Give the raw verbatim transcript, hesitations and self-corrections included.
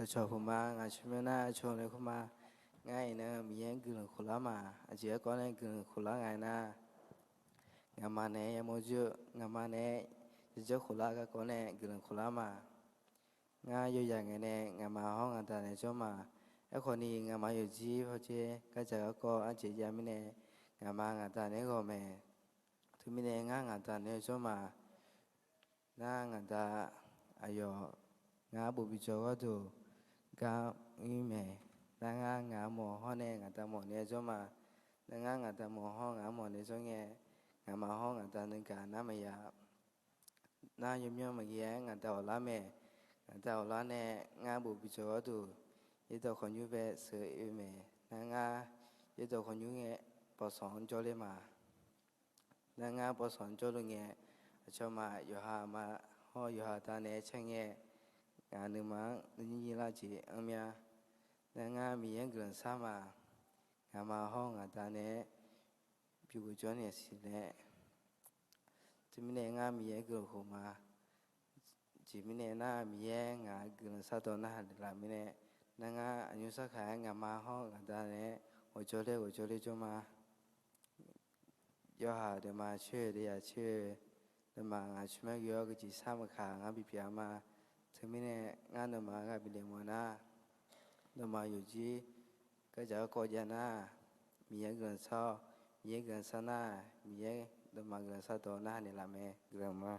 Dawqcawq puq ma, ngaq tsawrmyanr nar cawq laer kur ma. Ngar iqnan Miqyaer guiqlanq khof lar ma. Aqjeq garkawv nae guiqlanq khof lar nga aernar, ngaqma naeq-aer yamawr jir-eu, ngaqma naeq-aer yajanr khof lar garkawv nae guiqlanq khof lar ma. Ngar yawzaq ngae nae ngaqma hawr ngaqda naeq-aer jawr ma. Aerkhawf ni ngaqma yawqjir hawdzae gardzaq garkawv arjeq jav mirnae, ngaqma ngaqda naeq-aer ghawq mae. Teumirnae ngar ngaqda naeq-aer jawr ma. Nar ngaqda aqyawf ngar bof bi jawr gharduq gar ir mae. Nar ngar ngaq armawf hawr nae ngaqda mawf naeq-aer jawr ma. Nar ngar ngaqda mawf hawr ngaq armawf naeq-aer jawr ngae, ngaqma hawr ngaqda nuigaq nar maqya. Nar yawmyanr maqghae-aer ngaqda ghawqlar mae. Ngaqda ghawqlar nae ngar bof bi jawr gharduq, yaerdawq khawqnymr bae sheuq-eu mae. Nar ngar yaerdawq khawqnymr ngae, bawqsanq-anr jawrler ma. Nar ngar bawqsanq-anr jawrluf ngae, aqcawq ma yawqha ma hawr yawqha da naeq-aer caer ngae, ngaq nuima-anr nuinyir lar jeq anr mya. Nar ngar Miqyaer-anr guiqlanq shar ma. Ngaqma hawr ngaqda naeq-aer bighof jawr naeq siq laer. Teumirnae ngar Miqyaer guiqlanq khof ma. Aqjeq mirnae nar Miqyaer ngaq guiqlanq shardawq narhaq naeqlaf mirnae, nar ngar aqnymr sarkaq-aer ngaqma hawr ngaqda naeq-aer ghawqjawr ler ghawqjawr ler jawr ma. Yawhaq deuqma coer-eu deuq ya coer-eu, nawmaf ngaq tsawrmyanr ghoe-awr geujeq shar maqkaq ngar bipyeuf-a ma. Teumirnae ngar nawmaf-anr ghaq bifnaeq mawf nar, nawmaf yawqjir gardzaq garkawv jav nar, Miqyaer guiqlanq shar-awr, Miqyaer guiqlanq shar nar, Miqyaer nawmaf guiqlanq shardawq narhaq naeqlaf mae. Guiqlanq ma.